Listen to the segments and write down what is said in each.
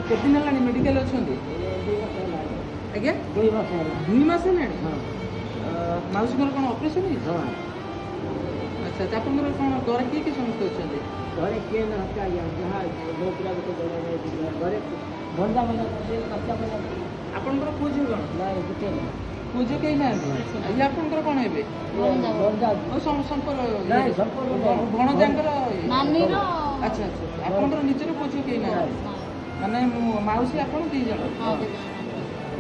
କେତେ ଦିନ ହେଲାଣି ମେଡିକାଲ ଅଛନ୍ତି? ଆଜ୍ଞା? 2 ମାସ ହେଲା। 2 ମାସ ହେଲାଣି? ହଁ। ମାଉସୀଙ୍କର କ'ଣ ଅପରେସନ୍ ହେଇଛି? ହଁ। ଆଚ୍ଛା, ତ ଆପଣଙ୍କର କ'ଣ ଘରେ କିଏ କିଏ ସମସ୍ତେ ଅଛନ୍ତି? ଘରେ କିଏ ନାହାନ୍ତି ଆଜ୍ଞା। ଯାହା ବୋଉ ଗୋଟେ ଜଣେ ଘରେ ଭଣ୍ଡା ଭଣ୍ଡା କଞ୍ଚା ଭଣ୍ଡା। ଆପଣଙ୍କର ପୁଅ ଝିଅ କ'ଣ? ନାଇଁ, ଗୋଟେ ନାହିଁ। ପୁଅ ଝିଅ କେହି ନାହାନ୍ତି? ଇଏ ଆପଣଙ୍କର କ'ଣ ହେବେ? ଭଣ୍ଡା। ଓ ସମ୍ପର୍କ? ନାଇଁ, ସମ୍ପର୍କ ନାହିଁ। ଭଣଜାଙ୍କର ଇଏ। ନାନୀର। ଆଚ୍ଛା, ଆପଣଙ୍କର ନିଜର ପୁଅ ଝିଅ କେହି ନାହାନ୍ତି? ମାନେ ମୁଁ ମାଉସୀ ଆପଣ 2 ଜଣ? ହଁ, 2 ଜଣ।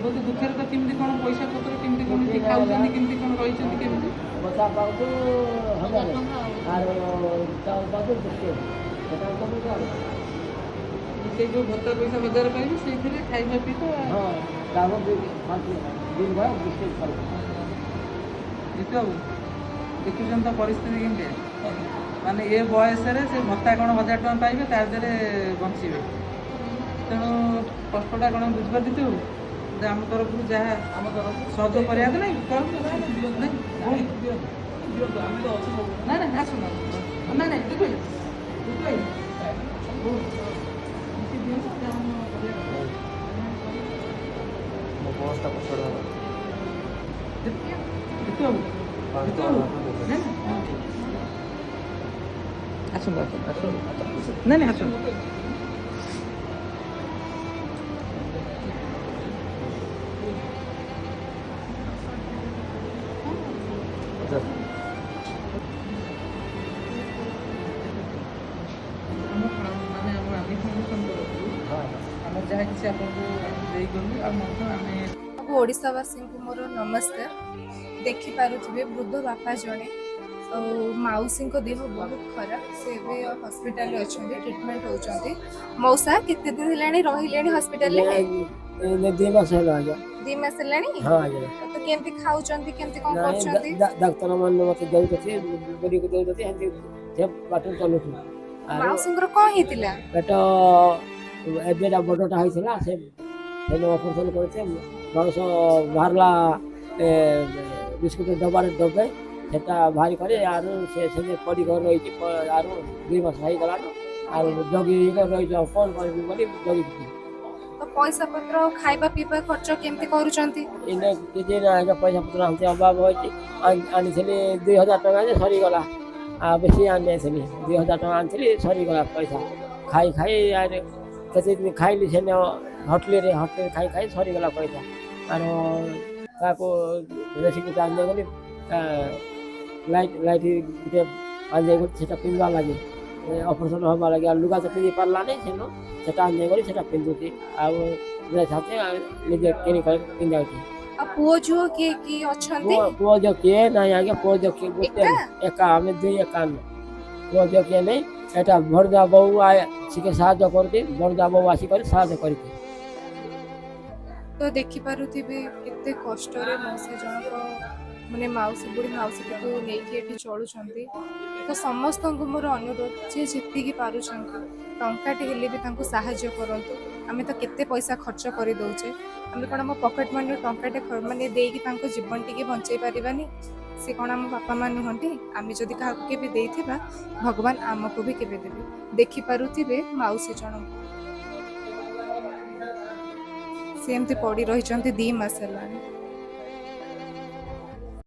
ବହୁତ ଦୁଃଖରେ ତ। କେମିତି କ'ଣ ପଇସା ପତ୍ର କେମିତି କ'ଣ ଏଠି ଖାଉଛନ୍ତି, କେମିତି କ'ଣ ରହିଛନ୍ତି କେମିତି? ଭତ୍ତା ପାଉଛୁ 1000। ଟଙ୍କା ଆଉ। ଆରୁ ଚାଉଳ ପାଉଛୁ 2 କେଜି, ସେଟା କମୁଛି ଆଉ। ସେଇ ଯୋଉ ଭତ୍ତା ପଇସା 1000 ପାଇବେ, ସେଇଥିରେ ଖାଇବା ପିଇବା? ହଁ, ଚାଉଳ 2 ପାଞ୍ଚ ଦିନ 2 କେଜି ପାଉଛୁ। ଜିତୁ ବାବୁ, ଦେଖୁଛନ୍ତି ତ ପରିସ୍ଥିତି କେମିତି? ମାନେ ଏ ବୟସରେ ସେ ଭତ୍ତା କ'ଣ 1000 ଟଙ୍କା ପାଇବେ, ତା ଦେହରେ ବଞ୍ଚିବେ। ତେଣୁ କଷ୍ଟଟା କ'ଣ ବୁଝିପାରୁଛି ତୁ ଯେ ଆମ ତରଫରୁ ଯାହା ଆମ ତରଫରୁ ସହଯୋଗ କରିବା ତ ନାଇଁ କରନ୍ତୁ। ନାଇଁ। ଦିଅନ୍ତୁ, ଆମେ ତ ଅଛୁ ସବୁ। ନାଇଁ ନାଇଁ, ଆସନ୍ତୁ ଆସନ୍ତୁ। ନାଇଁ ନାଇଁ, ଜିତୁ ଭାଇ, ଜିତୁ ଭାଇ, କିଛି ଦିଅନ୍ତୁ, ଯାହା ଆମ କରିବା କଥା। ମୋ ବସ୍ଟା ପଛଆଡ଼ୁ ହବ। ଜିତୁ ବାବୁ, ଜିତୁ ବାବୁ, ନାଇଁ ନାଇଁ, ଆସନ୍ତୁ ଆସନ୍ତୁ ଆସନ୍ତୁ। ନାଇଁ ନାଇଁ, ଆସନ୍ତୁ। ଆମ ମାନେ ଆମ ଆଦି ଫାଉଣ୍ଡେସନ ତରଫରୁ ହଁ। ଆମେ ଯାହା କିଛି ଆପଣଙ୍କୁ ଦେଇଗଲୁ ଆଉ ମଧ୍ୟ ଆମେ ସବୁ ଓଡ଼ିଶାବାସୀଙ୍କୁ ମୋର ନମସ୍କାର। ଦେଖିପାରୁଥିବେ, ବୃଦ୍ଧ ବାପା ଜଣେ ଆଉ ମାଉସୀଙ୍କ ଦେହ ବହୁତ ଖରାପ। ସେ ଏବେ ହସ୍ପିଟାଲରେ ଅଛନ୍ତି, ଟ୍ରିଟମେଣ୍ଟ ହେଉଛନ୍ତି। ମଉସା, କେତେ ଦିନ ହେଲାଣି ରହିଲେଣି ହସ୍ପିଟାଲରେ? 2 ମାସ ହେଲା ଆଜ୍ଞା। 2 ମାସ ହେଲାଣି? ହଁ ଆଜ୍ଞା। ତ କେମିତି ଖାଉଛନ୍ତି, କେମିତି କ'ଣ ନାଇଁ, କରୁଛନ୍ତି? ଡାକ୍ତର ମାନେ ମତେ ଦେଉଛନ୍ତି, ବଡ଼ିକୁ ଦେଉଛନ୍ତି, ଏମିତି ସେ ବାଟରେ ଚଲୁଛୁ ଆଉ। ମାଉସୀଙ୍କର କ'ଣ ହେଇଥିଲା? ପେଟ ଏବେଟା ବଡ଼ଟା ହେଇଥିଲା, ସେ ସେନ ଅପରେସନ୍ କରିছে। ମାଂସ ବାହାରିଲା ବିସ୍କୁଟ ଡବାରେ ଡବେ, ସେଟା ବାହାରି କରି ଆରୁ ସେ ସେମିତି ପଡ଼ି ଘରେ ରହିଛି। ଆରୁ 2 ମାସ ହେଇଗଲାନ, ଆଉ ଜଗି ରହିଛୁ, ଆଉ କ'ଣ କରିବି ବୋଲି ଜଗିଛି। ତ ପଇସା ପତ୍ର ଆଉ ଖାଇବା ପିଇବା ଖର୍ଚ୍ଚ କେମିତି କରୁଛନ୍ତି? ଏଇନେ କିଛି ନା ଆଜ୍ଞା, ପଇସା ପତ୍ର ଏମିତି ଅଭାବ ହେଇଛି। ଆଣିଥିଲି 2000 ଟଙ୍କା ଯେ ସରିଗଲା। ଆଉ ବେଶୀ ଆଣି ଯାଇଥିଲି, 2000 ଟଙ୍କା ଆଣିଥିଲି, ସରିଗଲା ପଇସା। ଖାଇ ଖାଇ ଆରେ କେତେ ଦିନ ଖାଇଲି ସେନ ହୋଟେଲରେ, ହୋଟେଲରେ ଖାଇ ଖାଇ ସରିଗଲା ପଇସା। ଆରୁ ତାକୁ ବେଶୀ ଗୋଟେ ଆଣି ଗଲି, ଲାଇଟ୍ ଲାଇଟ୍ ଗୋଟେ ଆଣି ଗଲି, ସେଟା ପିନ୍ଧବା ଲାଗି, ଅପରେସନ୍ ହେବା ଲାଗି। ଆଉ ଲୁଗା ତ ପିନ୍ଧି ପାରିଲାନି ସେନ, ସେଟା ଆଣି ଗଲି, ସେଟା ପିନ୍ଧୁଛି। ଆଉ ଡ୍ରେସ୍ ହାତେ ନିଜେ କିଣି କରି ପିନ୍ଧାଉଛି। ଆଉ ପୁଅ ଝିଅ କିଏ କିଏ ଅଛନ୍ତି? ପୁଅ ଝିଅ କିଏ ନାଇଁ ଆଜ୍ଞା। ପୁଅ ଝିଅ କିଏ ଗୋଟେ। ଏକା? ଏକା, ଆମେ ଦୁଇ ଏକା ଆମେ। ପୁଅ ଝିଅ କିଏ ନାଇଁ। ଏଟା ଭଣଜା ବୋଉ ଟିକେ ସାହାଯ୍ୟ କରୁଛି, ଭଣଜା ବୋଉ ଆସିକରି ସାହାଯ୍ୟ କରିଛି। ତ ଦେଖିପାରୁଥିବେ କେତେ କଷ୍ଟରେ ମଉସା ଜଣକ ମାନେ ମାଉସୀ, ବୁଢ଼ୀ ମାଉସୀଟିକୁ ନେଇକି ଏଠି ଚଳୁଛନ୍ତି। ତ ସମସ୍ତଙ୍କୁ ମୋର ଅନୁରୋଧ, ଯିଏ ଯେତିକି ପାରୁଛନ୍ତି ଟଙ୍କାଟେ ହେଲେ ବି ତାଙ୍କୁ ସାହାଯ୍ୟ କରନ୍ତୁ। ଆମେ ତ କେତେ ପଇସା ଖର୍ଚ୍ଚ କରିଦେଉଛେ, ଆମେ କ'ଣ ଆମ ପକେଟ୍ ମନିରୁ ଟଙ୍କାଟେ ମାନେ ଦେଇକି ତାଙ୍କ ଜୀବନ ଟିକେ ବଞ୍ଚେଇ ପାରିବାନି? ସେ କ'ଣ ଆମ ବାପା ମା ନୁହନ୍ତି? ଆମେ ଯଦି କାହାକୁ କେବେ ଦେଇଥିବା, ଭଗବାନ ଆମକୁ ବି କେବେ ଦେବେ। ଦେଖିପାରୁଥିବେ ମାଉସୀ ଜଣଙ୍କୁ, ସେ ଏମିତି ପଡ଼ି ରହିଛନ୍ତି 2 ମାସ ହେଲାଣି।